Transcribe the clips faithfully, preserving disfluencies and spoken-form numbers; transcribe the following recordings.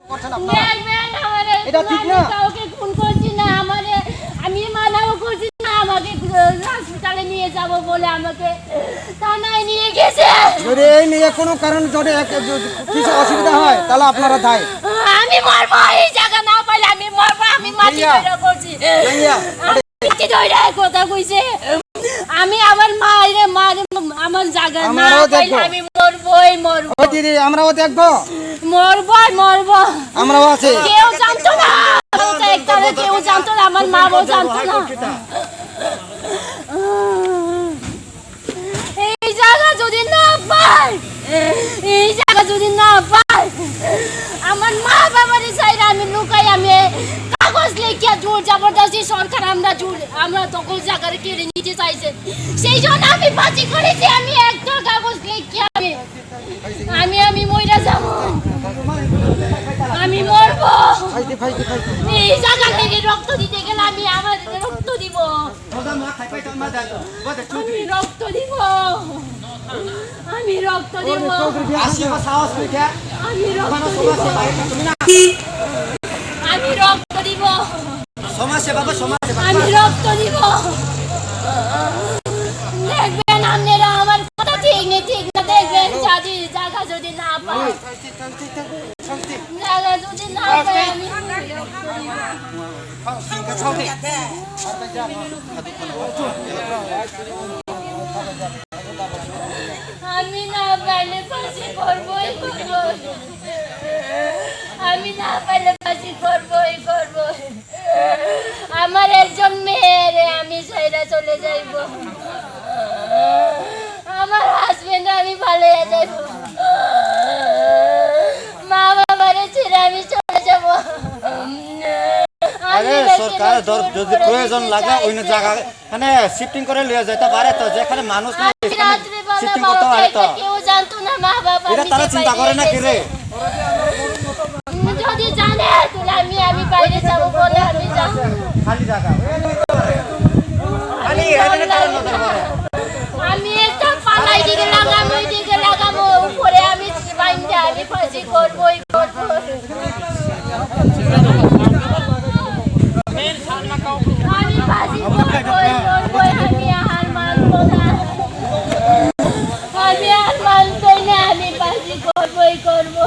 করছেন আপনারা। দেখবেন, আমারে এটা ঠিক আমি না। কাউকে খুন করছি না, আমারে, আমি মানাও করছি না, আমাকে হাসপাতালে নিয়ে যাব বলে আমাকে থানায় নিয়ে গেছে। যদি এই নিয়ে কোনো কারণ যদি এক-, কিছু অসুবিধা হয়, তাহলে আপনারা দায়ী। আমি মরবো, এই জায়গা না পাইলে আমি মরবো, আমি মাটি ভাইয়া। বের করছি। ভাইয়া। আমি কি ধরে কথা কইছে? আমি আমার মায়ের, মার, আমার জায়গা না আমরাও পাইলে দেখবো। আমি মরবোই মরবো। ও দিদি, আমরাও দেখবো। মরবোই মরবো। আমরাও আছি। কেউ জানতো না। একটা কেউ জানতো না, আমার মাও জানতো না। এই জায়গা যদি না পাই, এই জায়গা যদি না পাই, আমার মা বাবারে চাইলে আমি লুকাই, আমি কাগজ লেখিয়া জোর জবরদস্তি সরকার আমরা জোর, আমরা দখল জায়গার কেড়ে নিতে চাইছে, সেই জন্য আমি ফাঁসি করেছি। আমি একটা কাগজ লেখিয়া আমি, আমি, আমি মইরা যাব, আমি মরবো। এই জায়গা থেকে রক্ত দিতে গেলে আমি আমার রক্ত দিব। আমি রক্ত দিব। আমি রক্ত দিব। আসি বা সাহস হইছে। আমি রক্ত দিব। আমি রক্ত দিব। সমাজ সেবা গো, সমাজ সেবা। আমি রক্ত দিব। দেখবেন আপনারা আমার কথা ঠিক নেই, ঠিক না দেখবেন, যদি জায়গা যদি না পাই। জায়গা যদি না পাই আমি আমি না পাইলে ফাঁসি করবোই করবো। আমি না পাইলে ফাঁসি করবোই করবো। আমার একজন মেয়েরে আমি ছাইড়া চলে যাইব। আমার হাজবেন্ড আমি পালিয়ে যাইব। মা বাবারে ছেড়ে আমি চলে যাব। আমি আরে না সরকার কেন দর-, যদি করে প্রয়োজন দিতে লাগে চাই। অন্য জায়গা মানে শিফটিং করে লিয়ে যেতে পারে তো, যেখানে মানুষ নেই আমি সেখানে রাত্রিবেলা শিফটিং করতে পারে তো। বাবা কেউ জানতো না, মা বাবা এটা তারা নিজে চিন্তা করে না কি রে? যদি জানে তাহলে আমি, আমি বাইরে যাব বলে আমি যাব। খালি জায়গা। খালি এখানে তারা নজর করে। আমি একটা পালাই দিকে লাগাম, ওই দিকে লাগাম, উপরে আমি বাইন্দা আমি ফাঁসি করবো। আমি ফাঁসি করবই, করবই, আমি আর মানবো না। আমি আর মানবই না, আমি ফাঁসি করবই, করবই।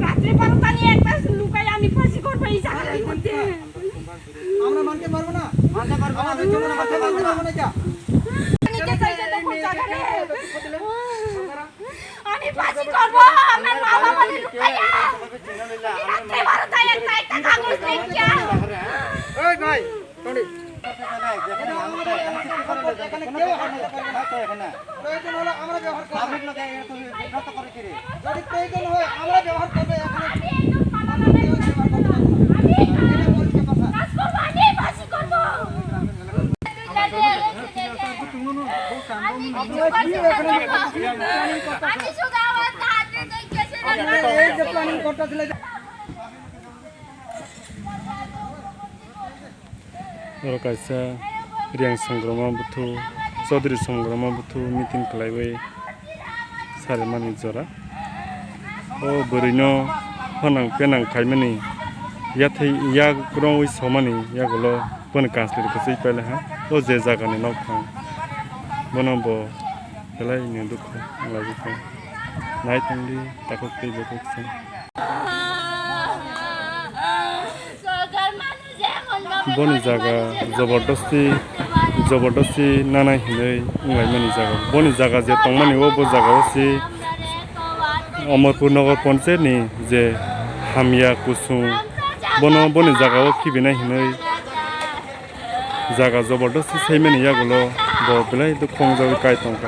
রাত্রে বারোটা নিয়ে একটা লুকাই আমি ফাঁসি করবো এই জায়গার মধ্যে। আমরা মানতে পারবো না। মানতে পারবো না, আমাদের জীবনে মানতে পারবো না। নিতে চাইছে তো কোন জায়গা রে? আমি ফাঁসি করবো, আমার মা বাবারে লুকাইয়া। রাত্রে বারোটায় একটা, একটা কাগজ লেখিয়া। এই ভাই, টনি। এখানে কেউ হাঁটতে পারবে না। প্রয়োজন হলে আমরা ব্যবহার করবো। যদি প্রয়োজন হয়, আমরা ব্যবহার করবো। এখানে আমি একদম পালাবো না। কেউ ব্যবহার করতে পারবে না। আমি এটা বলছে কথা। কাজ করবো, আমি ফাঁসি করবো। Oro kaisa Riyang Songroma buthu, Chaudhary Songroma buthu meeting khlaiwi sarimani jora. O bwrwino phanang penang khaimani yathai yak rongwi somani yagulo boni kanslwi kwchwi pailaiha. O je jagani nokphang bono bo belai ni dukhu wnglaijak kha. Nai tongdi takhuk tei bukhuk se. Boni jaga jobordosti, jobordosti nanai hinwi wnglaimani jaga. Boni jaga je tongmani o, bo jaga o se Amarpur Nagar Panchayat ni je hamya kusung, bono boni jaga o khibinai hinwi jaga jobordosti saimani yagulo bo belai dukhu wngjagwi kai tongkha.